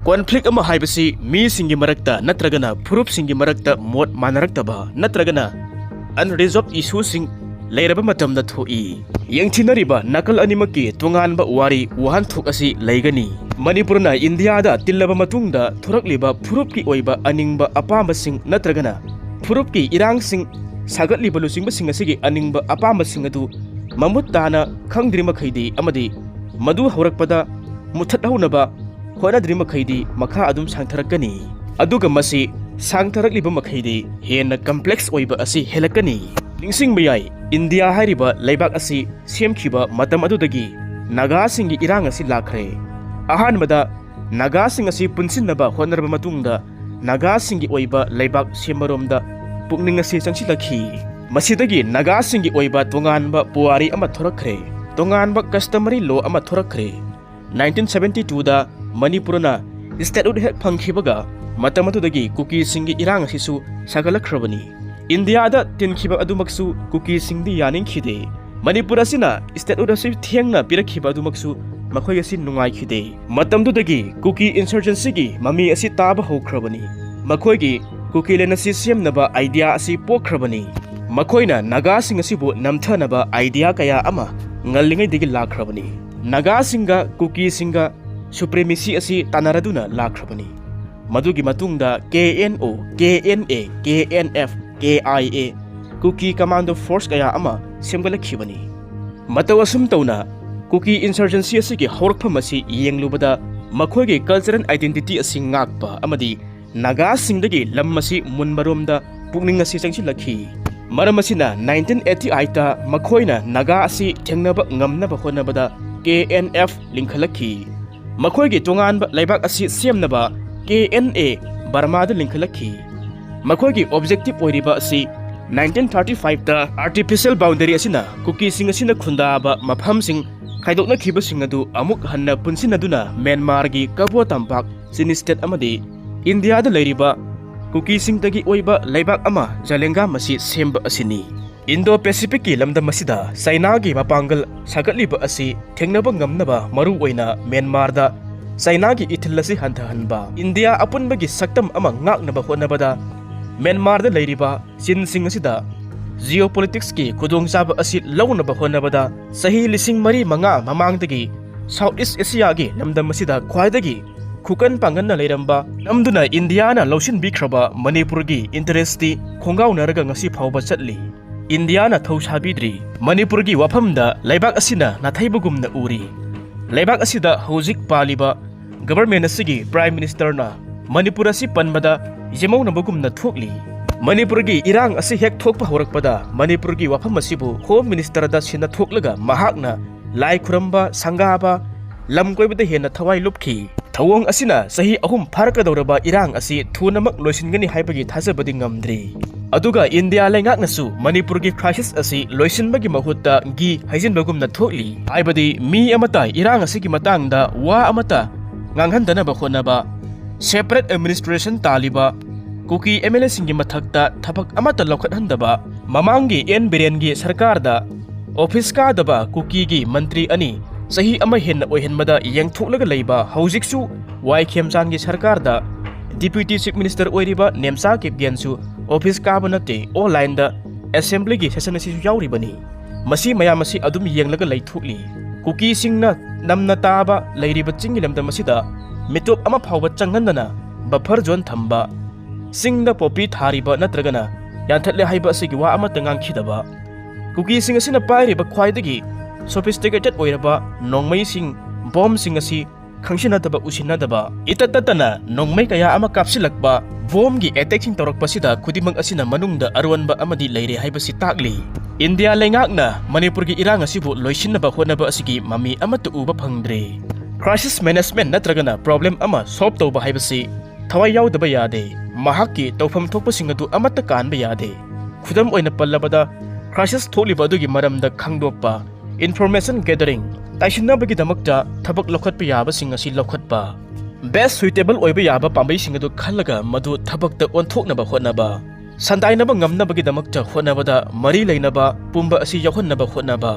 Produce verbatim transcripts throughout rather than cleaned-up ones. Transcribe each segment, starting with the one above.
Conflict ꯑꯃ ꯍꯥꯏꯕꯁꯤ ꯃꯤꯁꯤꯡꯒꯤ ꯃꯔꯛꯇ ꯅꯠꯇ꯭ꯔꯒꯅ ꯐꯨꯔꯨꯞꯁꯤꯡꯒꯤ ꯃꯔꯛꯇ ꯃꯣꯠ ꯃꯥꯟꯅꯔꯛꯇꯕ ꯅꯠꯇ꯭ꯔꯒꯅ ꯑꯟꯔꯤꯖꯣꯜꯕ ꯏꯁꯨꯁꯤꯡ ꯂꯩꯔꯕ ꯃꯇꯝꯗ ꯊꯣꯛꯏ꯫ ꯌꯦꯡꯊꯤꯅꯔꯤꯕ ꯅꯥꯀꯜ ꯑꯅꯤꯃꯛꯀꯤ ꯇꯣꯉꯥꯟꯕ ꯋꯥꯔꯤ ꯋꯥꯍꯟꯊꯣꯛ ꯑꯁꯤ ꯂꯩꯒꯅꯤ꯫ ꯃꯅꯤꯄꯨꯔꯅ ꯏꯟꯗꯤꯌꯥꯗ ꯇꯤꯜꯂꯕ ꯃꯇꯨꯡꯗ ꯊꯣꯔꯛꯂꯤꯕ ꯐꯨꯔꯨꯞꯀꯤ ꯑꯣꯏꯕ ꯑꯅꯤꯡꯕ ꯑꯄꯥꯝꯕꯁꯤꯡ ꯅꯠꯇ꯭ꯔꯒꯅ ꯐꯨꯔꯨꯞꯀꯤ ꯏꯔꯥꯡꯁꯤꯡ ꯁꯥꯒꯠꯂꯤꯕ ꯂꯨꯆꯤꯡꯕꯁꯤꯡ ꯑꯁꯤꯒꯤ ꯑꯅꯤꯡꯕ ꯑꯄꯥꯝꯕꯁꯤꯡ ꯑꯗꯨ ꯃꯃꯨꯠ ꯇꯥꯅ ꯈꯪꯗ꯭ꯔꯤ ꯃꯈꯩꯗꯤ ꯑꯃꯗꯤ ꯃꯗꯨ ꯍꯧꯔꯛꯄꯗ ꯃꯨꯠꯊꯠꯍꯧꯅꯕ ꯍꯣꯠꯅꯗ꯭ꯔꯤ ꯃꯈꯩꯗꯤ ꯃꯈꯥ ꯑꯗꯨꯝ ꯁꯥꯡꯊꯔꯛꯀꯅꯤ꯫ ꯑꯗꯨꯒ ꯃꯁꯤ ꯁꯥꯡꯊꯔꯛꯂꯤꯕ ꯃꯈꯩꯗꯤ ꯍꯦꯟꯅ ꯀꯝꯄ꯭ꯂꯦꯛꯁ ꯑꯣꯏꯕ ꯑꯁꯤ ꯍꯦꯜꯂꯛꯀꯅꯤ꯫ ꯅꯤꯡꯁꯤꯡꯕ ꯌꯥꯏ, ꯏꯟꯗꯤꯌꯥ ꯍꯥꯏꯔꯤꯕ ꯂꯩꯕꯥꯛ ꯑꯁꯤ ꯁꯦꯝꯈꯤꯕ ꯃꯇꯝ ꯑꯗꯨꯗꯒꯤ ꯅꯥꯒꯥꯁꯤꯡꯒꯤ ꯏꯔꯥꯡ ꯑꯁꯤ ꯂꯥꯛꯈ꯭ꯔꯦ꯫ ꯑꯍꯥꯟꯕꯗ ꯅꯥꯒꯥꯁꯤꯡ ꯑꯁꯤ ꯄꯨꯟꯁꯤꯟꯅꯕ ꯍꯣꯠꯅꯔꯕ ꯃꯇꯨꯡꯗ ꯅꯥꯒꯥꯁꯤꯡꯒꯤ ꯑꯣꯏꯕ ꯂꯩꯕꯥꯛ ꯁꯦꯝꯕꯔꯣꯝꯗ ꯄꯨꯛꯅꯤꯡ ꯑꯁꯤ ꯆꯪꯁꯤꯜꯂꯛꯈꯤ꯫ ꯃꯁꯤꯗꯒꯤ ꯅꯥꯒꯥꯁꯤꯡꯒꯤ ꯑꯣꯏꯕ ꯇꯣꯉꯥꯟꯕ ꯄꯨꯋꯥꯔꯤ ꯑꯃ ꯊꯣꯔꯛꯈ꯭ꯔꯦ, ꯇꯣꯉꯥꯟꯕ customary law ꯑꯃ ꯊꯣꯔꯛꯈ꯭ꯔꯦ꯫ ꯅꯥꯏꯟꯇꯤꯟ ꯁꯚꯦꯟꯇꯤ ꯇꯨꯗ ꯃꯅꯤꯄꯨꯔꯅ statehood ꯍꯦꯛ ꯐꯪꯈꯤꯕꯒ ꯃꯇꯝ ꯑꯗꯨꯗꯒꯤ ꯀꯨꯀꯤꯁꯤꯡꯒꯤ ꯏꯔꯥꯡ ꯑꯁꯤꯁꯨ ꯁꯥꯒꯠꯂꯛꯈ꯭ꯔꯕꯅꯤ꯫ ꯏꯟꯗꯤꯌꯥꯗ ꯇꯤꯟꯈꯤꯕ ꯑꯗꯨꯃꯛꯁꯨ ꯀꯨꯀꯤꯁꯤꯡꯗꯤ ꯌꯥꯅꯤꯡꯈꯤꯗꯦ꯫ ꯃꯅꯤꯄꯨꯔ ꯑꯁꯤꯅ statehood ꯑꯁꯤ ꯊꯦꯡꯅ ꯄꯤꯔꯛꯈꯤꯕ ꯑꯗꯨꯃꯛꯁꯨ ꯃꯈꯣꯏ ꯑꯁꯤ ꯅꯨꯡꯉꯥꯏꯈꯤꯗꯦ꯫ ꯃꯇꯝꯗꯨꯗꯒꯤ ꯀꯨꯀꯤ insurgencyꯒꯤ ꯃꯃꯤ ꯑꯁꯤ ꯇꯥꯕ ꯍꯧꯈ꯭ꯔꯕꯅꯤ꯫ ꯃꯈꯣꯏꯒꯤ ꯀꯨꯀꯤꯂꯦꯟ ꯑꯁꯤ ꯁꯦꯝꯅꯕ idea ꯑꯁꯤ ꯄꯣꯛꯈ꯭ꯔꯕꯅꯤ꯫ ꯃꯈꯣꯏꯅ ꯅꯥꯒꯥꯁꯤꯡ ꯑꯁꯤꯕꯨ ꯅꯝꯊꯅꯕ idea ꯀꯌꯥ ꯑꯃ ꯉꯜꯂꯤꯉꯩꯗꯒꯤ ꯂꯥꯛꯈ꯭ꯔꯕꯅꯤ꯫ ꯅꯥꯒꯥꯁꯤꯡꯒ ꯀꯨꯀꯤꯁꯤꯡꯒ supremacy ꯑꯁꯤ ꯇꯥꯟꯅꯔꯗꯨꯅ ꯂꯥꯛꯈ꯭ꯔꯕꯅꯤ꯫ ꯃꯗꯨꯒꯤ ꯃꯇꯨꯡꯗ K N O, K N A, K N F, K I A, Kuki commando force ꯀꯌꯥ ꯑꯃ ꯁꯦꯝꯒꯠꯂꯛꯈꯤꯕꯅꯤ꯫ ꯃꯇꯧ ꯑꯁꯨꯝ ꯇꯧꯅ ꯀꯨꯀꯤ insurgency ꯑꯁꯤꯒꯤ ꯍꯧꯔꯛꯐꯝ ꯑꯁꯤ ꯌꯦꯡꯂꯨꯕꯗ ꯃꯈꯣꯏꯒꯤ cultural identity ꯑꯁꯤ ꯉꯥꯛꯄ ꯑꯃꯗꯤ ꯅꯥꯒꯥꯁꯤꯡꯗꯒꯤ ꯂꯝ ꯑꯁꯤ ꯃꯨꯟꯕꯔꯣꯝꯗ ꯄꯨꯛꯅꯤꯡ ꯑꯁꯤ ꯆꯪꯁꯤꯜꯂꯛꯈꯤ꯫ ꯃꯔꯝ ꯑꯁꯤꯅ ꯅꯥꯏꯟꯇꯤꯟ ꯑꯩꯠꯇꯤ ꯑꯩꯠꯇ ꯃꯈꯣꯏꯅ ꯅꯥꯒꯥ ꯑꯁꯤ ꯊꯦꯡꯅꯕ ꯉꯝꯅꯕ ꯍꯣꯠꯅꯕꯗ ꯀꯦ ꯑꯦꯟ ꯑꯦꯐ ꯂꯤꯡꯈꯠꯂꯛꯈꯤ꯫ ꯃꯈꯣꯏꯒꯤ ꯇꯣꯉꯥꯟꯕ ꯂꯩꯕꯥꯛ ꯑꯁꯤ ꯁꯦꯝꯅꯕ ꯀꯦ ꯑꯦꯟ ꯑꯦ ꯕꯔꯃꯥꯗ ꯂꯤꯡꯈꯠꯂꯛꯈꯤ꯫ ꯃꯈꯣꯏꯒꯤ objective ꯑꯣꯏꯔꯤꯕ ꯑꯁꯤ ꯅꯥꯏꯟꯇꯤꯟ ꯊꯥꯔꯇꯤ ꯐꯥꯏꯚꯇ artificial boundary ꯑꯁꯤꯅ ꯀꯨꯀꯤꯁꯤꯡ ꯑꯁꯤꯅ ꯈꯨꯟꯗꯥꯕ ꯃꯐꯝꯁꯤꯡ ꯈꯥꯏꯗꯣꯛꯅꯈꯤꯕꯁꯤꯡ ꯑꯗꯨ ꯑꯃꯨꯛ ꯍꯟꯅ ꯄꯨꯟꯁꯤꯟꯅꯗꯨꯅ ꯃ꯭ꯌꯥꯟꯃꯥꯔꯒꯤ ꯀꯕꯣ ꯇꯝꯄꯥꯛ, ꯆꯤꯅꯤ state ꯑꯃꯗꯤ ꯏꯟꯗꯤꯌꯥꯗ ꯂꯩꯔꯤꯕ ꯀꯨꯀꯤꯁꯤꯡꯗꯒꯤ ꯑꯣꯏꯕ ꯂꯩꯕꯥꯛ ꯑꯃ ꯖꯂꯦꯡꯒꯥꯝ ꯑꯁꯤ ꯁꯦꯝꯕ ꯑꯁꯤꯅꯤ꯫ ꯏꯟꯗꯣ ꯄꯦꯁꯤꯐꯤꯛꯀꯤ ꯂꯝꯗꯝ ꯑꯁꯤꯗ ꯆꯥꯏꯅꯥꯒꯤ ꯃꯄꯥꯡꯒꯜ ꯁꯥꯒꯠꯂꯤꯕ ꯑꯁꯤ ꯊꯦꯡꯅꯕ ꯉꯝꯅꯕ ꯃꯔꯨꯑꯣꯏꯅ ꯃ꯭ꯌꯥꯟꯃꯥꯔꯗ ꯆꯥꯏꯅꯥꯒꯤ ꯏꯊꯤꯜ ꯑꯁꯤ ꯍꯟꯊꯍꯟꯕ, ꯏꯟꯗꯤꯌꯥ ꯑꯄꯨꯟꯕꯒꯤ ꯁꯛꯇꯝ ꯑꯃ ꯉꯥꯛꯅꯕ ꯍꯣꯠꯅꯕꯗ ꯃ꯭ꯌꯥꯟꯃꯥꯔꯗ ꯂꯩꯔꯤꯕ ꯆꯤꯟꯁꯤꯡ ꯑꯁꯤꯗ geopolitics ꯀꯤ ꯈꯨꯗꯣꯡꯆꯥꯕ ꯑꯁꯤ ꯂꯧꯅꯕ ꯍꯣꯠꯅꯕꯗ ꯆꯍꯤ ꯂꯤꯁꯤꯡ ꯃꯔꯤ ꯃꯉꯥ ꯃꯃꯥꯡꯗꯒꯤ South East Asia ꯒꯤ ꯂꯝꯗꯝ ꯑꯁꯤꯗ ꯈ꯭ꯋꯥꯏꯗꯒꯤ ꯈꯨꯀꯟ ꯄꯥꯡꯒꯟꯅ ꯂꯩꯔꯝꯕ, ꯅꯝꯗꯨꯅ ꯏꯟꯗꯤꯌꯥꯅ ꯂꯧꯁꯤꯟꯕꯤꯈ꯭ꯔꯕ ꯃꯅꯤꯄꯨꯔꯒꯤ interest ꯇꯤ ꯈꯣꯡꯒꯥꯎꯅꯔꯒ ꯉꯁꯤ ꯐꯥꯎꯕ ꯆꯠꯂꯤ꯫ ꯏꯟꯗꯤꯌꯥꯅ ꯊꯧ ꯁꯥꯕꯤꯗ꯭ꯔꯤ꯫ ꯃꯅꯤꯄꯨꯔꯒꯤ ꯋꯥꯐꯝꯗ ꯂꯩꯕꯥꯛ ꯑꯁꯤꯅ ꯅꯥꯊꯩꯕꯒꯨꯝꯅ ꯎꯔꯤ꯫ ꯂꯩꯕꯥꯛ ꯑꯁꯤꯗ ꯍꯧꯖꯤꯛ ꯄꯥꯜꯂꯤꯕ government ꯑꯁꯤꯒꯤ Prime Minister ꯅ ꯃꯅꯤꯄꯨꯔ ꯑꯁꯤ ꯄꯟꯕꯗ ꯌꯦꯃꯧꯅꯕꯒꯨꯝꯅ ꯊꯣꯛꯂꯤ꯫ ꯃꯅꯤꯄꯨꯔꯒꯤ ꯏꯔꯥꯡ ꯑꯁꯤ ꯍꯦꯛ ꯊꯣꯛꯄ ꯍꯧꯔꯛꯄꯗ ꯃꯅꯤꯄꯨꯔꯒꯤ ꯋꯥꯐꯝ ꯑꯁꯤꯕꯨ Home Minister ꯗ ꯁꯤꯟꯅ ꯊꯣꯛꯂꯒ ꯃꯍꯥꯛꯅ ꯂꯥꯏ ꯈꯨꯔꯝꯕ, ꯁꯪꯒꯥꯕ, ꯂꯝ ꯀꯣꯏꯕꯗ ꯍꯦꯟꯅ ꯊꯋꯥꯏ ꯂꯨꯞꯈꯤ꯫ ꯊꯧꯑꯣꯡ ꯑꯁꯤꯅ ꯆꯍꯤ ꯑꯍꯨꯝ ꯐꯥꯔꯛꯀꯗꯧꯔꯕ ꯏꯔꯥꯡ ꯑꯁꯤ ꯊꯨꯅꯃꯛ ꯂꯣꯏꯁꯤꯟꯒꯅꯤ ꯍꯥꯏꯕꯒꯤ ꯊꯥꯖꯕꯗꯤ ꯉꯝꯗ꯭ꯔꯤ꯫ ꯑꯗꯨꯒ ꯏꯟꯗꯤꯌꯥ ꯂꯩꯉꯥꯛꯅꯁꯨ ꯃꯅꯤꯄꯨꯔꯒꯤ crisis ꯑꯁꯤ ꯂꯣꯏꯁꯤꯟꯕꯒꯤ ꯃꯍꯨꯠꯇ ꯘꯤ ꯍꯩꯖꯤꯟꯕꯒꯨꯝꯅ ꯊꯣꯛꯂꯤ꯫ ꯍꯥꯏꯕꯗꯤ ꯃꯤ ꯑꯃꯇ ꯏꯔꯥꯡ ꯑꯁꯤꯒꯤ ꯃꯇꯥꯡꯗ ꯋꯥ ꯑꯃꯇ ꯉꯥꯡꯍꯟꯗꯅꯕ ꯍꯣꯠꯅꯕ, separate administration ꯇꯥꯜꯂꯤꯕ ꯀꯨꯀꯤ MLA ꯁꯤꯡꯒꯤ ꯃꯊꯛꯇ ꯊꯕꯛ ꯑꯃꯠꯇ ꯂꯧꯈꯠꯍꯟꯗꯕ, ꯃꯃꯥꯡꯒꯤ ꯑꯦꯟ ꯕꯤꯔꯦꯟꯒꯤ ꯁꯔꯀꯥꯔꯗ office ꯀꯥꯗꯕ ꯀꯨꯀꯤꯒꯤ ꯃꯟꯇ꯭ꯔꯤ ꯑꯅꯤ ꯆꯍꯤ ꯑꯃ ꯍꯦꯟꯅ ꯑꯣꯏꯍꯟꯕꯗ ꯌꯦꯡꯊꯣꯛꯂꯒ ꯂꯩꯕ, ꯍꯧꯖꯤꯛꯁꯨ ꯋꯥꯏ ꯈꯦꯝꯆꯥꯟꯒꯤ ꯁꯔꯀꯥꯔꯗ Deputy Chief Minister ꯑꯣꯏꯔꯤꯕ ꯅꯦꯝꯆꯥ ꯀꯤꯞꯒꯦꯟꯁꯨ office ꯀꯥꯕ ꯅꯠꯇꯦ, online ꯗ assembly ꯒꯤ session ꯑꯁꯤꯁꯨ ꯌꯥꯎꯔꯤꯕꯅꯤ꯫ ꯃꯁꯤ ꯃꯌꯥꯝ ꯑꯁꯤ ꯑꯗꯨꯝ ꯌꯦꯡꯂꯒ ꯂꯩꯊꯣꯛꯂꯤ꯫ ꯀꯨꯀꯤꯁꯤꯡꯅ ꯅꯝꯅ ꯇꯥꯕ ꯂꯩꯔꯤꯕ ꯆꯤꯡꯒꯤ ꯂꯝꯗꯝ ꯑꯁꯤꯗ ꯃꯤꯇꯣꯞ ꯑꯃ ꯐꯥꯎꯕ ꯆꯪꯍꯟꯗꯅ buffer zone ꯊꯝꯕ, ꯆꯤꯡꯗ ꯄꯣꯄꯤ ꯊꯥꯔꯤꯕ ꯅꯠꯇ꯭ꯔꯒꯅ ꯌꯥꯟꯊꯠꯂꯦ ꯍꯥꯏꯕ ꯑꯁꯤꯒꯤ ꯋꯥ ꯑꯃꯠꯇ ꯉꯥꯡꯈꯤꯗꯕ, ꯀꯨꯀꯤꯁꯤꯡ ꯑꯁꯤꯅ ꯄꯥꯏꯔꯤꯕ ꯈ꯭ꯋꯥꯏꯗꯒꯤ sophisticated ꯑꯣꯏꯔꯕ ꯅꯣꯡꯃꯩꯁꯤꯡ, ꯕꯣꯝꯁꯤꯡ ꯑꯁꯤ ꯈꯪꯁꯤꯟꯅꯗꯕ, ꯎꯁꯤꯟꯅꯗꯕ, ꯏꯇꯠ ꯇꯠꯇꯅ ꯅꯣꯡꯃꯩ ꯀꯌꯥ ꯑꯃ ꯀꯥꯞꯁꯤꯜꯂꯛꯄ, ꯕꯣꯝꯒꯤ attack ꯁꯤꯡ ꯇꯧꯔꯛꯄꯁꯤꯗ ꯈꯨꯗꯤꯡꯃꯛ ꯑꯁꯤꯅ ꯃꯅꯨꯡꯗ ꯑꯔꯣꯟꯕ ꯑꯃꯗꯤ ꯂꯩꯔꯦ ꯍꯥꯏꯕꯁꯤ ꯇꯥꯛꯂꯤ꯫ ꯏꯟꯗꯤꯌꯥ ꯂꯩꯉꯥꯛꯅ ꯃꯅꯤꯄꯨꯔꯒꯤ ꯏꯔꯥꯡ ꯑꯁꯤꯕꯨ ꯂꯣꯏꯁꯤꯟꯅꯕ ꯍꯣꯠꯅꯕ ꯑꯁꯤꯒꯤ ꯃꯃꯤ ꯑꯃꯠꯇ ꯎꯕ ꯐꯪꯗ꯭ꯔꯦ꯫ Crisis management ꯅꯠꯇ꯭ꯔꯒꯅ problem ꯑꯃ solve ꯇꯧꯕ ꯍꯥꯏꯕꯁꯤ ꯊꯋꯥꯏ ꯌꯥꯎꯗꯕ ꯌꯥꯗꯦ꯫ ꯃꯍꯥꯛꯀꯤ ꯇꯧꯐꯝ ꯊꯣꯛꯄꯁꯤꯡ ꯑꯗꯨ ꯑꯃꯠꯇ ꯀꯥꯟꯕ ꯌꯥꯗꯦ꯫ ꯈꯨꯗꯝ ꯑꯣꯏꯅ ꯄꯜꯂꯕꯗ, crisis ꯊꯣꯛꯂꯤꯕ ꯑꯗꯨꯒꯤ ꯃꯔꯝꯗ ꯈꯪꯗꯣꯛꯄ, information gathering, ꯇꯥꯏꯁꯤꯟꯅꯕꯒꯤꯗꯃꯛꯇ ꯊꯕꯛ ꯂꯧꯈꯠꯄ ꯌꯥꯕꯁꯤꯡ ꯑꯁꯤ ꯂꯧꯈꯠꯄ, best suitable ꯑꯣꯏꯕ ꯌꯥꯕ ꯄꯥꯝꯕꯩꯁꯤꯡ ꯑꯗꯨ ꯈꯜꯂꯒ ꯃꯗꯨ ꯊꯕꯛꯇ ꯑꯣꯟꯊꯣꯛꯅꯕ ꯍꯣꯠꯅꯕ, ꯁꯟꯗꯥꯏꯅꯕ ꯉꯝꯅꯕꯒꯤꯗꯃꯛꯇ ꯍꯣꯠꯅꯕꯗ ꯃꯔꯤ ꯂꯩꯅꯕ ꯄꯨꯝꯕ ꯑꯁꯤ ꯌꯥꯎꯍꯟꯅꯕ ꯍꯣꯠꯅꯕ,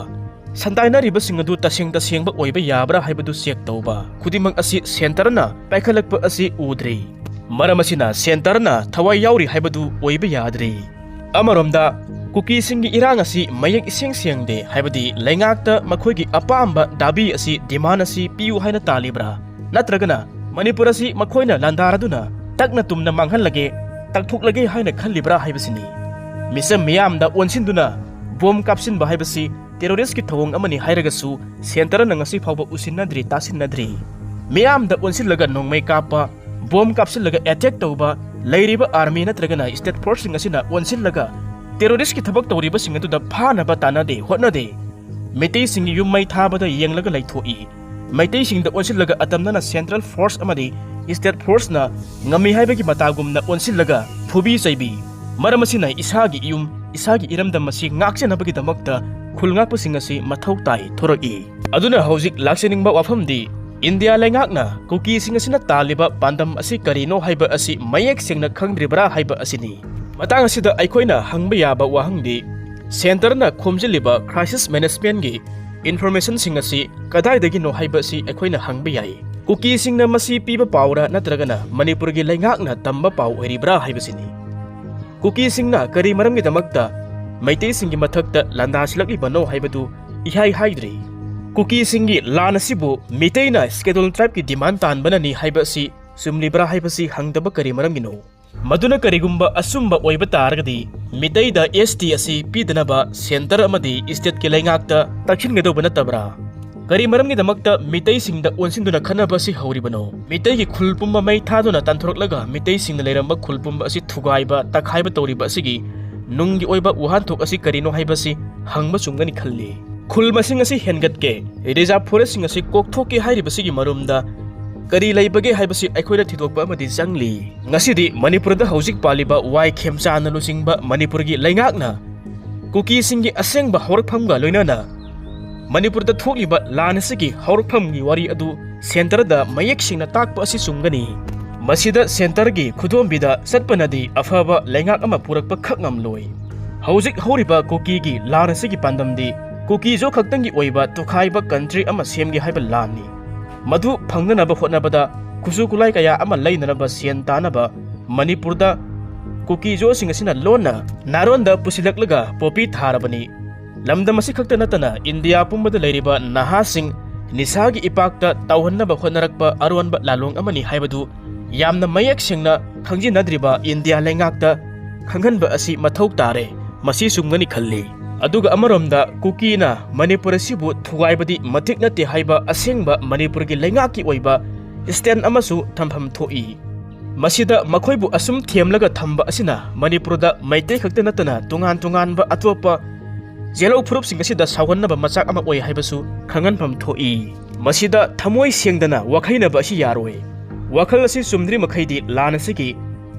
ꯁꯟꯗꯥꯏꯅꯔꯤꯕꯁꯤꯡ ꯑꯗꯨ ꯇꯁꯦꯡ ꯇꯁꯦꯡꯕ ꯑꯣꯏꯕ ꯌꯥꯕ꯭ꯔꯥ ꯍꯥꯏꯕꯗꯨ ꯆꯦꯛ ꯇꯧꯕ ꯈꯨꯗꯤꯡꯃꯛ ꯑꯁꯤ ꯁꯦꯟꯇꯔꯅ ꯄꯥꯏꯈꯠꯂꯛꯄ ꯑꯁꯤ ꯎꯗ꯭ꯔꯤ꯫ ꯃꯔꯝ ꯑꯁꯤꯅ ꯁꯦꯟꯇꯔꯅ ꯊꯋꯥꯏ ꯌꯥꯎꯔꯤ ꯍꯥꯏꯕꯗꯨ ꯑꯣꯏꯕ ꯌꯥꯗ꯭ꯔꯤ꯫ ꯑꯃꯔꯣꯝꯗ ꯀꯨꯀꯤꯁꯤꯡꯒꯤ ꯏꯔꯥꯡ ꯑꯁꯤ ꯃꯌꯦꯛ ꯏꯁꯦꯡ ꯁꯦꯡꯗꯦ, ꯍꯥꯏꯕꯗꯤ ꯂꯩꯉꯥꯛꯇ ꯃꯈꯣꯏꯒꯤ ꯑꯄꯥꯝꯕ ꯗꯥꯕꯤ ꯑꯁꯤ, ꯗꯤꯃꯥꯟ ꯑꯁꯤ ꯄꯤꯌꯨ ꯍꯥꯏꯅ ꯇꯥꯜꯂꯤꯕ꯭ꯔꯥ, ꯅꯠꯇ꯭ꯔꯒꯅ ꯃꯅꯤꯄꯨꯔ ꯑꯁꯤ ꯃꯈꯣꯏꯅ ꯂꯥꯟꯗꯥꯔꯗꯨꯅ ꯇꯛꯅ ꯇꯨꯝꯅ ꯃꯥꯡꯍꯜꯂꯒꯦ, ꯇꯛꯊꯣꯛꯂꯒꯦ ꯍꯥꯏꯅ ꯈꯜꯂꯤꯕ꯭ꯔꯥ ꯍꯥꯏꯕꯁꯤꯅꯤ꯫ ꯃꯤꯆꯝ ꯃꯤꯌꯥꯝꯗ ꯑꯣꯟꯁꯤꯟꯗꯨꯅ ꯕꯣꯝ ꯀꯥꯞꯁꯤꯟꯕ ꯍꯥꯏꯕꯁꯤ ꯇꯦꯔꯣꯔꯤꯁꯀꯤ ꯊꯧꯑꯣꯡ ꯑꯃꯅꯤ ꯍꯥꯏꯔꯒꯁꯨ ꯁꯦꯟꯇꯔꯅ ꯉꯁꯤ ꯐꯥꯎꯕ ꯎꯁꯤꯟꯅꯗ꯭ꯔꯤ, ꯇꯥꯁꯤꯟꯅꯗ꯭ꯔꯤ꯫ ꯃꯤꯌꯥꯝꯗ ꯑꯣꯟꯁꯤꯜꯂꯒ ꯅꯣꯡꯃꯩ ꯀꯥꯞꯄ, ꯕꯣꯝ ꯀꯥꯞꯁꯤꯜꯂꯒ ꯑꯦꯇꯦꯛ ꯇꯧꯕ, ꯂꯩꯔꯤꯕ ꯑꯥꯔꯃꯤ ꯅꯠꯇ꯭ꯔꯒꯅ ꯁ꯭ꯇꯦꯠ ꯐꯣꯔꯁꯁꯤꯡ ꯑꯁꯤꯅ ꯑꯣꯟꯁꯤꯜꯂꯒ ꯇꯦꯔꯣꯔꯤꯁꯀꯤ ꯊꯕꯛ ꯇꯧꯔꯤꯕꯁꯤꯡ ꯑꯗꯨꯗ ꯐꯥꯅꯕ ꯇꯥꯟꯅꯗꯦ, ꯍꯣꯠꯅꯗꯦ꯫ ꯃꯩꯇꯩꯁꯤꯡꯒꯤ ꯌꯨꯝ ꯃꯩ ꯊꯥꯕꯗ ꯌꯦꯡꯂꯒ ꯂꯩꯊꯣꯛꯏ꯫ ꯃꯩꯇꯩꯁꯤꯡꯗ ꯑꯣꯟꯁꯤꯜꯂꯒ ꯑꯇꯝꯅꯅ ꯁꯦꯟꯇ꯭ꯔꯦꯜ ꯐꯣꯔꯁ ꯑꯃꯗꯤ ꯁ꯭ꯇꯦꯠ ꯐꯣꯔꯁꯅ ꯉꯝꯃꯤ ꯍꯥꯏꯕꯒꯤ ꯃꯇꯥꯒꯨꯝꯅ ꯑꯣꯟꯁꯤꯜꯂꯒ ꯐꯨꯕꯤ ꯆꯩꯕꯤ꯫ ꯃꯔꯝ ꯑꯁꯤꯅ ꯏꯁꯥꯒꯤ ꯏꯌꯨꯝ, ꯏꯁꯥꯒꯤ ꯏꯔꯝꯗꯝ ꯑꯁꯤ ꯉꯥꯛꯆꯅꯕꯒꯤꯗꯃꯛꯇ ꯈꯨꯜ ꯉꯥꯛꯄꯁꯤꯡ ꯑꯁꯤ ꯃꯊꯧ ꯇꯥꯏ ꯊꯣꯔꯛꯏ꯫ ꯑꯗꯨꯅ ꯍꯧꯖꯤꯛ ꯂꯥꯛꯆꯅꯤꯡꯕ ꯋꯥꯐꯝꯗꯤ ꯏꯟꯗꯤꯌꯥ ꯂꯩꯉꯥꯛꯅ ꯀꯨꯀꯤꯁꯤꯡ ꯑꯁꯤꯅ ꯇꯥꯜꯂꯤꯕ ꯄꯥꯟꯗꯝ ꯑꯁꯤ ꯀꯔꯤꯅꯣ ꯍꯥꯏꯕ ꯑꯁꯤ ꯃꯌꯦꯛ ꯁꯦꯡꯅ ꯈꯪꯗ꯭ꯔꯤꯕ꯭ꯔꯥ ꯍꯥꯏꯕ ꯑꯁꯤꯅꯤ꯫ ꯃꯇꯥꯡ ꯑꯁꯤꯗ ꯑꯩꯈꯣꯏꯅ ꯍꯪꯕ ꯌꯥꯕ ꯋꯥꯍꯪꯗꯤ, ꯁꯦꯟꯇꯔꯅ ꯈꯣꯝꯖꯤꯜꯂꯤꯕ ꯀ꯭ꯔꯥꯏꯁꯤꯁ ꯃꯦꯅꯦꯖꯃꯦꯟꯒꯤ ꯏꯟꯐꯣꯔꯃꯦꯁꯟꯁꯤꯡ ꯑꯁꯤ ꯀꯗꯥꯏꯗꯒꯤꯅꯣ ꯍꯥꯏꯕ ꯑꯁꯤ ꯑꯩꯈꯣꯏꯅ ꯍꯪꯕ ꯌꯥꯏ꯫ ꯀꯨꯀꯤꯁꯤꯡꯅ ꯃꯁꯤ ꯄꯤꯕ ꯄꯥꯎꯔꯥ ꯅꯠꯇ꯭ꯔꯒꯅ ꯃꯅꯤꯄꯨꯔꯒꯤ ꯂꯩꯉꯥꯛꯅ ꯇꯝꯕ ꯄꯥꯎ ꯑꯣꯏꯔꯤꯕ꯭ꯔꯥ ꯍꯥꯏꯕꯁꯤꯅꯤ꯫ ꯀꯨꯀꯤꯁꯤꯡꯅ ꯀꯔꯤ ꯃꯔꯝꯒꯤꯗꯃꯛꯇ ꯃꯩꯇꯩꯁꯤꯡꯒꯤ ꯃꯊꯛꯇ ꯂꯥꯟꯗꯥꯁꯤꯜꯂꯛꯂꯤꯕꯅꯣ ꯍꯥꯏꯕꯗꯨ ꯏꯍꯥꯏ ꯍꯥꯏꯗ꯭ꯔꯤ꯫ ꯀꯨꯀꯤꯁꯤꯡꯒꯤ ꯂꯥꯟ ꯑꯁꯤꯕꯨ ꯃꯤꯇꯩꯅ ꯁ꯭ꯀꯦꯗꯨꯜ ꯇ꯭ꯔꯥꯏꯕꯀꯤ ꯗꯤꯃꯥꯟ ꯇꯥꯟꯕꯅꯅꯤ ꯍꯥꯏꯕ ꯑꯁꯤ ꯆꯨꯝꯂꯤꯕ꯭ꯔꯥ ꯍꯥꯏꯕꯁꯤ ꯍꯪꯗꯕ ꯀꯔꯤ ꯃꯔꯝꯒꯤꯅꯣ? ꯃꯗꯨꯅ ꯀꯔꯤꯒꯨꯝꯕ ꯑꯆꯨꯝꯕ ꯑꯣꯏꯕ ꯇꯥꯔꯒꯗꯤ, ꯃꯤꯇꯩꯗ ꯑꯦꯁ ꯇꯤ ꯑꯁꯤ ꯄꯤꯗꯅꯕ ꯁꯦꯟꯇꯔ ꯑꯃꯗꯤ ꯁ꯭ꯇꯦꯠꯀꯤ ꯂꯩꯉꯥꯛꯇ ꯇꯛꯁꯤꯟꯒꯗꯧꯕ ꯅꯠꯇꯕ꯭ꯔꯥ? ꯀꯔꯤ ꯃꯔꯝꯒꯤꯗꯃꯛꯇ ꯃꯤꯇꯩꯁꯤꯡꯗ ꯑꯣꯟꯁꯤꯟꯗꯨꯅ ꯈꯠꯅꯕ ꯑꯁꯤ ꯍꯧꯔꯤꯕꯅꯣ? ꯃꯤꯇꯩꯒꯤ ꯈꯨꯜ ꯄꯨꯝꯕ ꯃꯩ ꯊꯥꯗꯨꯅ ꯇꯥꯟꯊꯣꯔꯛꯂꯒ ꯃꯤꯇꯩꯁꯤꯡꯅ ꯂꯩꯔꯝꯕ ꯈꯨꯜ ꯄꯨꯝꯕ ꯑꯁꯤ ꯊꯨꯒꯥꯏꯕ, ꯇꯛꯈꯥꯏꯕ ꯇꯧꯔꯤꯕ ꯑꯁꯤꯒꯤ ꯅꯨꯡꯒꯤ ꯑꯣꯏꯕ ꯋꯥꯍꯟꯊꯣꯛ ꯑꯁꯤ ꯀꯔꯤꯅꯣ ꯍꯥꯏꯕꯁꯤ ꯍꯪꯕ ꯆꯨꯝꯒꯅꯤ ꯈꯜꯂꯤ꯫ ꯈꯨꯜ ꯃꯁꯤꯡ ꯑꯁꯤ ꯍꯦꯟꯒꯠꯀꯦ, ꯔꯤꯖꯥꯔꯚ ꯐꯣꯔꯦꯁ꯭ꯠꯁꯤꯡ ꯑꯁꯤ ꯀꯣꯛꯊꯣꯛꯀꯦ ꯍꯥꯏꯔꯤꯕꯁꯤꯒꯤ ꯃꯔꯨꯝꯗ ꯀꯔꯤ ꯂꯩꯕꯒꯦ ꯍꯥꯏꯕꯁꯤ ꯑꯩꯈꯣꯏꯅ ꯊꯤꯗꯣꯛꯄ ꯑꯃꯗꯤ ꯆꯪꯂꯤ꯫ ꯉꯁꯤꯗꯤ ꯃꯅꯤꯄꯨꯔꯗ ꯍꯧꯖꯤꯛ ꯄꯥꯜꯂꯤꯕ ꯋꯥꯏ ꯈꯦꯝꯆꯥꯟꯅ ꯂꯨꯆꯤꯡꯕ ꯃꯅꯤꯄꯨꯔꯒꯤ ꯂꯩꯉꯥꯛꯅ ꯀꯨꯀꯤꯁꯤꯡꯒꯤ ꯑꯁꯦꯡꯕ ꯍꯧꯔꯛꯐꯝꯒ ꯂꯣꯏꯅꯅ ꯃꯅꯤꯄꯨꯔꯗ ꯊꯣꯛꯂꯤꯕ ꯂꯥꯟ ꯑꯁꯤꯒꯤ ꯍꯧꯔꯛꯐꯝꯒꯤ ꯋꯥꯔꯤ ꯑꯗꯨ ꯁꯦꯟꯇꯔꯗ ꯃꯌꯦꯛ ꯁꯦꯡꯅ ꯇꯥꯛꯄ ꯑꯁꯤ ꯆꯨꯝꯒꯅꯤ꯫ ꯃꯁꯤꯗ ꯁꯦꯟꯇꯔꯒꯤ ꯈꯨꯗꯣꯝꯕꯤꯗ ꯆꯠꯄꯅꯗꯤ ꯑꯐꯕ ꯂꯩꯉꯥꯛ ꯑꯃ ꯄꯨꯔꯛꯄ ꯈꯛ ꯉꯝꯂꯣꯏ꯫ ꯍꯧꯖꯤꯛ ꯍꯧꯔꯤꯕ ꯀꯨꯀꯤꯒꯤ ꯂꯥꯟ ꯑꯁꯤꯒꯤ ꯄꯥꯟꯗꯝꯗꯤ ꯀꯨꯀꯤꯖꯣ ꯈꯛꯇꯪꯒꯤ ꯑꯣꯏꯕ ꯇꯣꯈꯥꯏꯕ ꯀꯟꯇ꯭ꯔꯤ ꯑꯃ ꯁꯦꯝꯒꯦ ꯍꯥꯏꯕ ꯂꯥꯟꯅꯤ꯫ ꯃꯗꯨ ꯐꯪꯅꯅꯕ ꯍꯣꯠꯅꯕꯗ ꯈꯨꯠꯁꯨ ꯈꯨꯠꯂꯥꯏ ꯀꯌꯥ ꯑꯃ ꯂꯩꯅꯅꯕ ꯁꯦꯟ ꯇꯥꯅꯕ ꯃꯅꯤꯄꯨꯔꯗ ꯀꯨꯀꯤꯖꯣꯁꯤꯡ ꯑꯁꯤꯅ ꯂꯣꯟꯅ ꯅꯥꯔꯣꯟꯗ ꯄꯨꯁꯤꯜꯂꯛꯂꯒ ꯄꯣꯄꯤ ꯊꯥꯔꯕꯅꯤ꯫ ꯂꯝꯗꯝ ꯑꯁꯤ ꯈꯛꯇ ꯅꯠꯇꯅ ꯏꯟꯗꯤꯌꯥ ꯄꯨꯝꯕꯗ ꯂꯩꯔꯤꯕ ꯅꯍꯥꯁꯤꯡ ꯅꯤꯁꯥꯒꯤ ꯏꯄꯥꯛꯇ ꯇꯥꯎꯍꯟꯅꯕ ꯍꯣꯠꯅꯔꯛꯄ ꯑꯔꯣꯟꯕ ꯂꯥꯂꯣꯡ ꯑꯃꯅꯤ ꯍꯥꯏꯕꯗꯨ ꯌꯥꯝꯅ ꯃꯌꯦꯛ ꯁꯦꯡꯅ ꯈꯪꯖꯤꯟꯅꯗ꯭ꯔꯤꯕ ꯏꯟꯗꯤꯌꯥ ꯂꯩꯉꯥꯛꯇ ꯈꯪꯍꯟꯕ ꯑꯁꯤ ꯃꯊꯧ ꯇꯥꯔꯦ꯫ ꯃꯁꯤ ꯆꯨꯝꯒꯅꯤ ꯈꯜꯂꯤ꯫ ꯑꯗꯨꯒ ꯑꯃꯔꯣꯝꯗ ꯀꯨꯀꯤꯅ ꯃꯅꯤꯄꯨꯔ ꯑꯁꯤꯕꯨ ꯊꯨꯒꯥꯏꯕꯗꯤ ꯃꯇꯤꯛ ꯅꯠꯇꯦ ꯍꯥꯏꯕ ꯑꯁꯦꯡꯕ ꯃꯅꯤꯄꯨꯔꯒꯤ ꯂꯩꯉꯥꯛꯀꯤ ꯑꯣꯏꯕ stand ꯑꯃꯁꯨ ꯊꯝꯐꯝ ꯊꯣꯛꯏ꯫ ꯃꯁꯤꯗ ꯃꯈꯣꯏꯕꯨ ꯑꯁꯨꯝ ꯊꯦꯝꯂꯒ ꯊꯝꯕ ꯑꯁꯤꯅ ꯃꯅꯤꯄꯨꯔꯗ ꯃꯩꯇꯩ ꯈꯛꯇ ꯅꯠꯇꯅ ꯇꯣꯉꯥꯟ ꯇꯣꯉꯥꯟꯕ ꯑꯇꯣꯞꯄ ꯖꯦꯂꯧ ꯐꯨꯔꯨꯞꯁꯤꯡ ꯑꯁꯤꯗ ꯁꯥꯎꯍꯟꯅꯕ ꯃꯆꯥꯛ ꯑꯃ ꯑꯣꯏ ꯍꯥꯏꯕꯁꯨ ꯈꯪꯍꯟꯐꯝ ꯊꯣꯛꯏ꯫ ꯃꯁꯤꯗ ꯊꯃꯣꯏ ꯁꯦꯡꯗꯅ ꯋꯥꯈꯩꯅꯕ ꯑꯁꯤ ꯌꯥꯔꯣꯏ꯫ ꯋꯥꯈꯜ ꯑꯁꯤ ꯆꯨꯝꯗ꯭ꯔꯤ ꯃꯈꯩꯗꯤ ꯂꯥꯟ ꯑꯁꯤꯒꯤ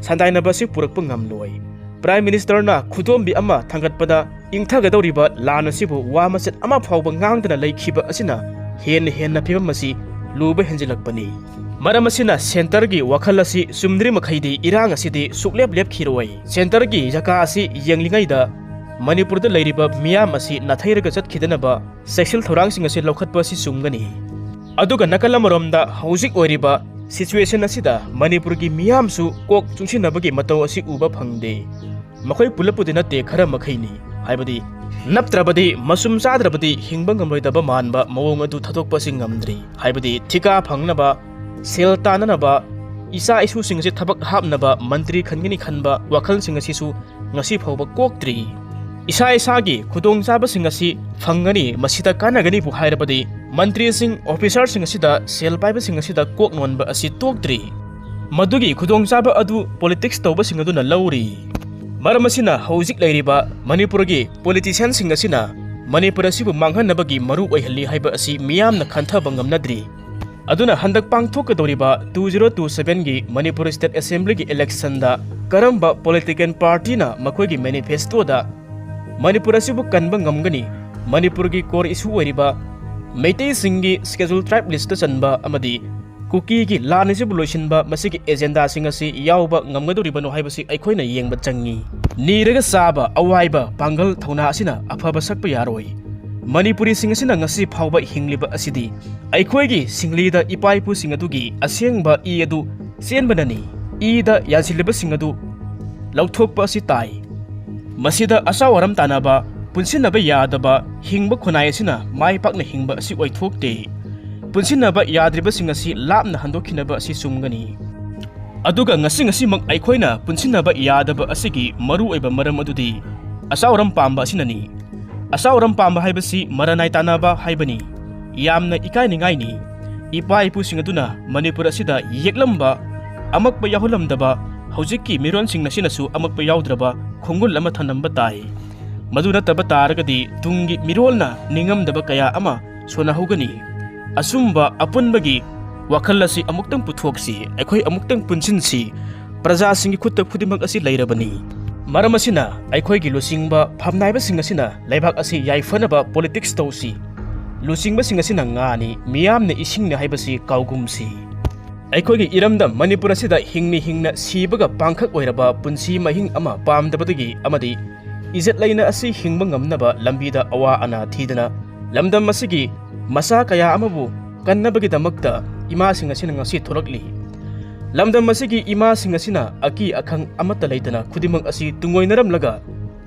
ꯁꯟꯗꯥꯏꯅꯕ ꯑꯁꯤ ꯄꯨꯔꯛꯄ ꯉꯝꯂꯣꯏ꯫ Prime Ministerꯅ ꯈꯨꯗꯣꯝꯕꯤ ꯑꯃ ꯊꯥꯡꯒꯠꯄꯗ ꯏꯪꯊꯒꯗꯧꯔꯤꯕ ꯂꯥꯟ ꯑꯁꯤꯕꯨ ꯋꯥ ꯃꯆꯦꯠ ꯑꯃ ꯐꯥꯎꯕ ꯉꯥꯡꯗꯅ ꯂꯩꯈꯤꯕ ꯑꯁꯤꯅ ꯍꯦꯟꯅ ꯍꯦꯟꯅ ꯐꯤꯕꯝ ꯑꯁꯤ ꯂꯨꯕ ꯍꯦꯟꯖꯤꯜꯂꯛꯄꯅꯤ꯫ ꯃꯔꯝ ꯑꯁꯤꯅ centreꯒꯤ ꯋꯥꯈꯜ ꯑꯁꯤ ꯆꯨꯝꯗ꯭ꯔꯤ ꯃꯈꯩꯗꯤ ꯏꯔꯥꯡ ꯑꯁꯤꯗꯤ ꯁꯨꯛꯂꯦꯞ ꯂꯦꯞꯈꯤꯔꯣꯏ꯫ Centreꯒꯤ ꯖꯒꯥ ꯑꯁꯤ ꯌꯦꯡꯂꯤꯉꯩꯗ ꯃꯅꯤꯄꯨꯔꯗ ꯂꯩꯔꯤꯕ ꯃꯤꯌꯥꯝ ꯑꯁꯤ ꯅꯥꯊꯩꯔꯒ ꯆꯠꯈꯤꯗꯅꯕ ꯆꯦꯛꯁꯤꯜ ꯊꯧꯔꯥꯡꯁꯤꯡ ꯑꯁꯤ ꯂꯧꯈꯠꯄ ꯑꯁꯤ ꯆꯨꯝꯒꯅꯤ꯫ ꯑꯗꯨꯒ ꯅꯥꯀꯜ ꯑꯃꯔꯣꯝꯗ ꯍꯧꯖꯤꯛ ꯑꯣꯏꯔꯤꯕ situation ꯑꯁꯤꯗ ꯃꯅꯤꯄꯨꯔꯒꯤ ꯃꯤꯌꯥꯝꯁꯨ ꯀꯣꯛ ꯆꯨꯡꯁꯤꯟꯅꯕꯒꯤ ꯃꯇꯧ ꯑꯁꯤ ꯎꯕ ꯐꯪꯗꯦ꯫ ꯃꯈꯣꯏ ꯄꯨꯂꯞꯄꯨꯗꯤ ꯅꯠꯇꯦ, ꯈꯔ ꯃꯈꯩꯅꯤ꯫ ꯍꯥꯏꯕꯗꯤ ꯅꯠꯇ꯭ꯔꯕꯗꯤ ꯃꯆꯨꯝ ꯆꯥꯗ꯭ꯔꯕꯗꯤ ꯍꯤꯡꯕ ꯉꯝꯂꯣꯏꯗꯕ ꯃꯥꯟꯕ ꯃꯑꯣꯡ ꯑꯗꯨ ꯊꯥꯗꯣꯛꯄ ꯑꯁꯤ ꯉꯝꯗ꯭ꯔꯤ꯫ ꯍꯥꯏꯕꯗꯤ ꯊꯤꯀꯥ ꯐꯪꯅꯕ, ꯁꯦꯜ ꯇꯥꯅꯅꯕ, ꯏꯆꯥ ꯏꯁꯨꯁꯤꯡ ꯑꯁꯤ ꯊꯕꯛ ꯍꯥꯞꯅꯕ ꯃꯟꯇ꯭ꯔꯤ ꯈꯟꯒꯅꯤ ꯈꯟꯕ ꯋꯥꯈꯜꯁꯤꯡ ꯑꯁꯤꯁꯨ ꯉꯁꯤ ꯐꯥꯎꯕ ꯀꯣꯛꯇ꯭ꯔꯤ꯫ ꯏꯁꯥ ꯏꯁꯥꯒꯤ ꯈꯨꯗꯣꯡꯆꯥꯕꯁꯤꯡ ꯑꯁꯤ ꯐꯪꯒꯅꯤ, ꯃꯁꯤꯗ ꯀꯥꯟꯅꯒꯅꯤꯕꯨ ꯍꯥꯏꯔꯕꯗꯤ ꯃꯟꯇ꯭ꯔꯤꯁꯤꯡ, officerꯁꯤꯡ ꯑꯁꯤꯗ ꯁꯦꯜ ꯄꯥꯏꯕꯁꯤꯡ ꯑꯁꯤꯗ ꯀꯣꯛ ꯅꯣꯟꯕ ꯑꯁꯤ ꯇꯣꯛꯇ꯭ꯔꯤ꯫ ꯃꯗꯨꯒꯤ ꯈꯨꯗꯣꯡꯆꯥꯕ ꯑꯗꯨ politics ꯇꯧꯕꯁꯤꯡ ꯑꯗꯨꯅ ꯂꯧꯔꯤ꯫ ꯃꯔꯝ ꯑꯁꯤꯅ ꯍꯧꯖꯤꯛ ꯂꯩꯔꯤꯕ ꯃꯅꯤꯄꯨꯔꯒꯤ politicianꯁꯤꯡ ꯑꯁꯤꯅ ꯃꯅꯤꯄꯨꯔ ꯑꯁꯤꯕꯨ ꯃꯥꯡꯍꯟꯅꯕꯒꯤ ꯃꯔꯨ ꯑꯣꯏꯍꯜꯂꯤ ꯍꯥꯏꯕ ꯑꯁꯤ ꯃꯤꯌꯥꯝꯅ ꯈꯟꯊꯕ ꯉꯝꯅꯗ꯭ꯔꯤ꯫ ꯑꯗꯨꯅ ꯍꯟꯗꯛ ꯄꯥꯡꯊꯣꯛꯀꯗꯧꯔꯤꯕ two zero two sevenꯒꯤ Manipur State Assemblyꯒꯤ electionꯗ ꯀꯔꯝꯕ political partyꯅ ꯃꯈꯣꯏꯒꯤ manifestoꯗ ꯃꯅꯤꯄꯨꯔ ꯑꯁꯤꯕꯨ ꯀꯟꯕ ꯉꯝꯒꯅꯤ, ꯃꯅꯤꯄꯨꯔꯒꯤ core issue ꯑꯣꯏꯔꯤꯕ ꯃꯩꯇꯩꯁꯤꯡꯒꯤ Scheduled Tribe listꯇ ꯆꯟꯕ ꯑꯃꯗꯤ ꯀꯨꯀꯤꯒꯤ ꯂꯥꯟ ꯑꯁꯤꯕꯨ ꯂꯣꯏꯁꯤꯟꯕ, ꯃꯁꯤꯒꯤ agendaꯁꯤꯡ ꯑꯁꯤ ꯌꯥꯎꯕ ꯉꯝꯒꯗꯧꯔꯤꯕꯅꯣ ꯍꯥꯏꯕꯁꯤ ꯑꯩꯈꯣꯏꯅ ꯌꯦꯡꯕ ꯆꯪꯏ꯫ ꯅꯤꯔꯒ ꯆꯥꯕ ꯑꯋꯥꯏꯕ ꯄꯥꯡꯒꯜ ꯊꯧꯅꯥ ꯑꯁꯤꯅ ꯑꯐꯕ ꯁꯛꯄ ꯌꯥꯔꯣꯏ꯫ ꯃꯅꯤꯄꯨꯔꯤꯁꯤꯡ ꯑꯁꯤꯅ ꯉꯁꯤ ꯐꯥꯎꯕ ꯍꯤꯡꯂꯤꯕ ꯑꯁꯤꯗꯤ ꯑꯩꯈꯣꯏꯒꯤ ꯁꯤꯡꯂꯤꯗ ꯏꯄꯥ ꯏꯄꯨꯁꯤꯡ ꯑꯗꯨꯒꯤ ꯑꯁꯦꯡꯕ ꯏ ꯑꯗꯨ ꯆꯦꯟꯕꯅꯅꯤ꯫ ꯏꯗ ꯌꯥꯟꯁꯤꯜꯂꯤꯕꯁꯤꯡ ꯑꯗꯨ ꯂꯧꯊꯣꯛꯄ ꯑꯁꯤ ꯇꯥꯏ꯫ ꯃꯁꯤꯗ ꯑꯆꯥꯎ ꯑꯔꯝ ꯇꯥꯟꯅꯕ, ꯄꯨꯟꯁꯤꯟꯅꯕ ꯌꯥꯗꯕ ꯍꯤꯡꯕ ꯈꯨꯟꯅꯥꯏ ꯑꯁꯤꯅ ꯃꯥꯏ ꯄꯥꯛꯅ ꯍꯤꯡꯕ ꯑꯁꯤ ꯑꯣꯏꯊꯣꯛꯇꯦ꯫ ꯄꯨꯟꯁꯤꯟꯅꯕ ꯌꯥꯗ꯭ꯔꯤꯕꯁꯤꯡ ꯑꯁꯤ ꯂꯥꯞꯅ ꯍꯟꯗꯣꯛꯈꯤꯅꯕ ꯑꯁꯤ ꯆꯨꯝꯒꯅꯤ꯫ ꯑꯗꯨꯒ ꯉꯁꯤ ꯉꯁꯤꯃꯛ ꯑꯩꯈꯣꯏꯅ ꯄꯨꯟꯁꯤꯟꯅꯕ ꯌꯥꯗꯕ ꯑꯁꯤꯒꯤ ꯃꯔꯨꯑꯣꯏꯕ ꯃꯔꯝ ꯑꯗꯨꯗꯤ ꯑꯆꯥꯎ ꯑꯔꯝ ꯄꯥꯝꯕ ꯑꯁꯤꯅꯅꯤ꯫ ꯑꯆꯥꯎ ꯑꯔꯝ ꯄꯥꯝꯕ ꯍꯥꯏꯕꯁꯤ ꯃꯔꯅꯥꯏ ꯇꯥꯟꯅꯕ ꯍꯥꯏꯕꯅꯤ꯫ ꯌꯥꯝꯅ ꯏꯀꯥꯏꯅꯤꯡꯉꯥꯏꯅꯤ꯫ ꯏꯄꯥ ꯏꯄꯨꯁꯤꯡ ꯑꯗꯨꯅ ꯃꯅꯤꯄꯨꯔ ꯑꯁꯤꯗ ꯌꯦꯛꯂꯝꯕ ꯑꯃꯛꯄ ꯌꯥꯎꯍꯜꯂꯝꯗꯕ ꯍꯧꯖꯤꯛꯀꯤ ꯃꯤꯔꯣꯟꯁꯤꯡ ꯑꯁꯤꯅꯁꯨ ꯑꯃꯛꯄ ꯌꯥꯎꯗ꯭ꯔꯕ ꯈꯣꯡꯒꯨꯜ ꯑꯃ ꯊꯝꯂꯝꯕ ꯇꯥꯏ꯫ ꯃꯗꯨ ꯅꯠꯇꯕ ꯇꯥꯔꯒꯗꯤ ꯇꯨꯡꯒꯤ ꯃꯤꯔꯣꯜꯅ ꯅꯤꯡꯉꯝꯗꯕ ꯀꯌꯥ ꯑꯃ ꯁꯣꯟꯅꯍꯧꯒꯅꯤ꯫ ꯑꯆꯨꯝꯕ ꯑꯄꯨꯟꯕꯒꯤ ꯋꯥꯈꯜ ꯑꯁꯤ ꯑꯃꯨꯛꯇꯪ ꯄꯨꯊꯣꯛꯁꯤ, ꯑꯩꯈꯣꯏ ꯑꯃꯨꯛꯇꯪ ꯄꯨꯟꯁꯤꯟꯁꯤ꯫ ꯄ꯭ꯔꯖꯥꯁꯤꯡꯒꯤ ꯈꯨꯠꯇ ꯈꯨꯗꯤꯡꯃꯛ ꯑꯁꯤ ꯂꯩꯔꯕꯅꯤ꯫ ꯃꯔꯝ ꯑꯁꯤꯅ ꯑꯩꯈꯣꯏꯒꯤ ꯂꯨꯆꯤꯡꯕ ꯐꯝꯅꯥꯏꯕꯁꯤꯡ ꯑꯁꯤꯅ ꯂꯩꯕꯥꯛ ꯑꯁꯤ ꯌꯥꯏꯐꯅꯕ ꯄꯣꯂꯤꯇꯤꯛꯁ ꯇꯧꯁꯤ꯫ ꯂꯨꯆꯤꯡꯕꯁꯤꯡ ꯑꯁꯤꯅ ꯉꯥꯅꯤ, ꯃꯤꯌꯥꯝꯅ ꯏꯁꯤꯡꯅꯤ ꯍꯥꯏꯕꯁꯤ ꯀꯥꯎꯒꯨꯝꯁꯤ꯫ ꯑꯩꯈꯣꯏꯒꯤ ꯏꯔꯝꯗꯝ ꯃꯅꯤꯄꯨꯔ ꯑꯁꯤꯗ ꯍꯤꯡꯅ ꯍꯤꯡꯅ ꯁꯤꯕꯒ ꯄꯥꯡꯈꯛ ꯑꯣꯏꯔꯕ ꯄꯨꯟꯁꯤ ꯃꯍꯤꯡ ꯑꯃ ꯄꯥꯝꯗꯕꯗꯒꯤ ꯑꯃꯗꯤ ꯏꯖꯠ ꯂꯩꯅ ꯑꯁꯤ ꯍꯤꯡꯕ ꯉꯝꯅꯕ ꯂꯝꯕꯤꯗ ꯑꯋꯥ ꯑꯅꯥ ꯊꯤꯗꯅ ꯂꯝꯗꯝ ꯑꯁꯤꯒꯤ ꯃꯆꯥ ꯀꯌꯥ ꯑꯃꯕꯨ ꯀꯟꯅꯕꯒꯤꯗꯃꯛꯇ ꯏꯃꯥꯁꯤꯡ ꯑꯁꯤꯅ ꯉꯁꯤ ꯊꯣꯔꯛꯂꯤ꯫ ꯂꯝꯗꯝ ꯑꯁꯤꯒꯤ ꯏꯃꯥꯁꯤꯡ ꯑꯁꯤꯅ ꯑꯀꯤ ꯑꯈꯪ ꯑꯃꯠꯇ ꯂꯩꯇꯅ ꯈꯨꯗꯤꯡꯃꯛ ꯑꯁꯤ ꯇꯨꯡꯑꯣꯏꯅꯔꯝꯂꯒ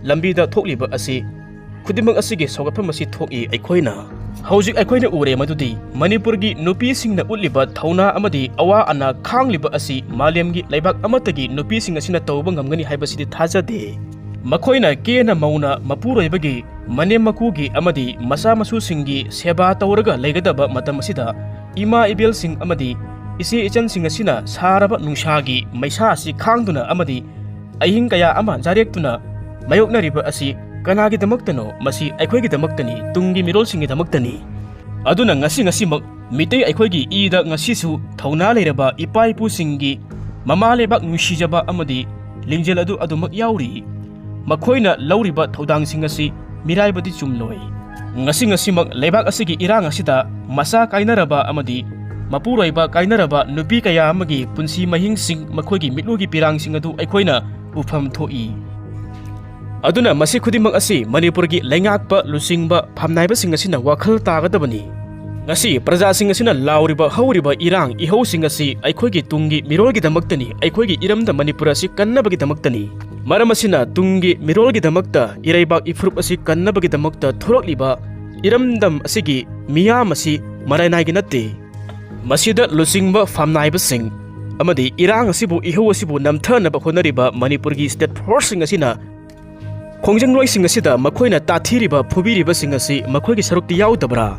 ꯂꯝꯕꯤꯗ ꯊꯣꯛꯂꯤꯕ ꯑꯁꯤ ꯈꯨꯗꯤꯡꯃꯛ ꯑꯁꯤꯒꯤ ꯁꯧꯒꯠꯐꯝ ꯑꯁꯤ ꯊꯣꯛꯏ꯫ ꯑꯩꯈꯣꯏꯅ ꯍꯧꯖꯤꯛ ꯑꯩꯈꯣꯏꯅ ꯎꯔꯦ ꯃꯗꯨꯗꯤ ꯃꯅꯤꯄꯨꯔꯒꯤ ꯅꯨꯄꯤꯁꯤꯡꯅ ꯎꯠꯂꯤꯕ ꯊꯧꯅꯥ ꯑꯃꯗꯤ ꯑꯋꯥ ꯑꯅꯥ ꯈꯥꯡꯂꯤꯕ ꯑꯁꯤ ꯃꯥꯂꯦꯝꯒꯤ ꯂꯩꯕꯥꯛ ꯑꯃꯠꯇꯒꯤ ꯅꯨꯄꯤꯁꯤꯡ ꯑꯁꯤꯅ ꯇꯧꯕ ꯉꯝꯒꯅꯤ ꯍꯥꯏꯕꯁꯤꯗꯤ ꯊꯥꯖꯗꯦ꯫ ꯃꯈꯣꯏꯅ ꯀꯦꯅ ꯃꯧꯅ ꯃꯄꯨꯔꯣꯏꯕꯒꯤ, ꯃꯅꯦꯝ ꯃꯀꯨꯒꯤ ꯑꯃꯗꯤ ꯃꯆꯥ ꯃꯁꯨꯁꯤꯡꯒꯤ ꯁꯦꯕꯥ ꯇꯧꯔꯒ ꯂꯩꯒꯗꯕ ꯃꯇꯝ ꯑꯁꯤꯗ ꯏꯃꯥ ꯏꯕꯦꯜꯁꯤꯡ ꯑꯃꯗꯤ ꯏꯆꯦ ꯏꯆꯟꯁꯤꯡ ꯑꯁꯤꯅ ꯁꯥꯔꯕ ꯅꯨꯡꯁꯥꯒꯤ ꯃꯩꯁꯥ ꯑꯁꯤ ꯈꯥꯡꯗꯨꯅ ꯑꯃꯗꯤ ꯑꯍꯤꯡ ꯀꯌꯥ ꯑꯃ ꯌꯥꯔꯦꯛꯇꯨꯅ ꯃꯥꯌꯣꯛꯅꯔꯤꯕ ꯑꯁꯤ ꯀꯅꯥꯒꯤꯗꯃꯛꯇꯅꯣ? ꯃꯁꯤ ꯑꯩꯈꯣꯏꯒꯤꯗꯃꯛꯇꯅꯤ, ꯇꯨꯡꯒꯤ ꯃꯤꯔꯣꯜꯁꯤꯡꯒꯤꯗꯃꯛꯇꯅꯤ꯫ ꯑꯗꯨꯅ ꯉꯁꯤ ꯉꯁꯤꯃꯛ ꯃꯤꯇꯩ ꯑꯩꯈꯣꯏꯒꯤ ꯏꯗ ꯉꯁꯤꯁꯨ ꯊꯧꯅꯥ ꯂꯩꯔꯕ ꯏꯄꯥ ꯏꯄꯨꯁꯤꯡꯒꯤ ꯃꯃꯥ ꯂꯩꯕꯥꯛ ꯅꯨꯡꯁꯤꯖꯕ ꯑꯃꯗꯤ ꯂꯤꯡꯖꯦꯜ ꯑꯗꯨ ꯑꯗꯨꯃꯛ ꯌꯥꯎꯔꯤ꯫ ꯃꯈꯣꯏꯅ ꯂꯧꯔꯤꯕ ꯊꯧꯗꯥꯡꯁꯤꯡ ꯑꯁꯤ ꯃꯤꯔꯥꯏꯕꯗꯤ ꯆꯨꯝꯂꯣꯏ꯫ ꯉꯁꯤ ꯉꯁꯤꯃꯛ ꯂꯩꯕꯥꯛ ꯑꯁꯤꯒꯤ ꯏꯔꯥꯡ ꯑꯁꯤꯗ ꯃꯆꯥ ꯀꯥꯏꯅꯔꯕ ꯑꯃꯗꯤ ꯃꯄꯨꯔꯣꯏꯕ ꯀꯥꯏꯅꯔꯕ ꯅꯨꯄꯤ ꯀꯌꯥ ꯑꯃꯒꯤ ꯄꯨꯟꯁꯤ ꯃꯍꯤꯡꯁꯤꯡ, ꯃꯈꯣꯏꯒꯤ ꯃꯤꯠꯂꯨꯒꯤ ꯄꯤꯔꯥꯡꯁꯤꯡ ꯑꯗꯨ ꯑꯩꯈꯣꯏꯅ ꯎꯐꯝ ꯊꯣꯛꯏ꯫ ꯑꯗꯨꯅ ꯃꯁꯤ ꯈꯨꯗꯤꯡꯃꯛ ꯑꯁꯤ ꯃꯅꯤꯄꯨꯔꯒꯤ ꯂꯩꯉꯥꯛꯄ ꯂꯨꯆꯤꯡꯕ ꯐꯝꯅꯥꯏꯕꯁꯤꯡ ꯑꯁꯤꯅ ꯋꯥꯈꯜ ꯇꯥꯒꯗꯕꯅꯤ꯫ ꯉꯁꯤ ꯄ꯭ꯔꯖꯥꯁꯤꯡ ꯑꯁꯤꯅ ꯂꯥꯎꯔꯤꯕ ꯍꯧꯔꯤꯕ ꯏꯔꯥꯡ ꯏꯍꯧꯁꯤꯡ ꯑꯁꯤ ꯑꯩꯈꯣꯏꯒꯤ ꯇꯨꯡꯒꯤ ꯃꯤꯔꯣꯜꯒꯤꯗꯃꯛꯇꯅꯤ, ꯑꯩꯈꯣꯏꯒꯤ ꯏꯔꯝꯗꯝ ꯃꯅꯤꯄꯨꯔ ꯑꯁꯤ ꯀꯟꯅꯕꯒꯤꯗꯃꯛꯇꯅꯤ꯫ ꯃꯔꯝ ꯑꯁꯤꯅ ꯇꯨꯡꯒꯤ ꯃꯤꯔꯣꯜꯒꯤꯗꯃꯛꯇ, ꯏꯔꯩꯕꯥꯛ ꯏꯐꯨꯔꯨꯞ ꯑꯁꯤ ꯀꯟꯅꯕꯒꯤꯗꯃꯛꯇ ꯊꯣꯔꯛꯂꯤꯕ ꯏꯔꯝꯗꯝ ꯑꯁꯤꯒꯤ ꯃꯤꯌꯥꯝ ꯑꯁꯤ ꯃꯔꯥꯏꯅꯥꯏꯒꯤ ꯅꯠꯇꯦ꯫ ꯃꯁꯤꯗ ꯂꯨꯆꯤꯡꯕ ꯐꯝꯅꯥꯏꯕꯁꯤꯡ ꯑꯃꯗꯤ ꯏꯔꯥꯡ ꯑꯁꯤꯕꯨ, ꯏꯍꯧ ꯑꯁꯤꯕꯨ ꯅꯝꯊꯅꯕ ꯍꯣꯠꯅꯔꯤꯕ ꯃꯅꯤꯄꯨꯔꯒꯤ state forceꯁꯤꯡ ꯑꯁꯤꯅ ꯈꯣꯡꯖꯪꯂꯣꯏꯁꯤꯡ ꯑꯁꯤꯗ ꯃꯈꯣꯏꯅ ꯇꯥꯊꯤꯔꯤꯕ, ꯐꯨꯕꯤꯔꯤꯕꯁꯤꯡ ꯑꯁꯤ ꯃꯈꯣꯏꯒꯤ ꯁꯔꯨꯛꯇꯤ ꯌꯥꯎꯗꯕ꯭ꯔꯥ?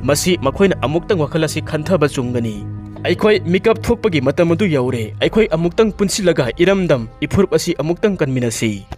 ꯃꯁꯤ ꯃꯈꯣꯏꯅ ꯑꯃꯨꯛꯇꯪ ꯋꯥꯈꯜ ꯑꯁꯤ ꯈꯟꯊꯕ ꯆꯨꯝꯒꯅꯤ꯫ ꯑꯩꯈꯣꯏ ꯃꯤꯀꯞ ꯊꯣꯛꯄꯒꯤ ꯃꯇꯝ ꯑꯗꯨ ꯌꯧꯔꯦ꯫ ꯑꯩꯈꯣꯏ ꯑꯃꯨꯛꯇꯪ ꯄꯨꯟꯁꯤꯜꯂꯒ ꯏꯔꯝꯗꯝ ꯏꯐꯨꯔꯨꯞ ꯑꯁꯤ ꯑꯃꯨꯛꯇꯪ ꯀꯟꯃꯤꯟꯅꯁꯤ꯫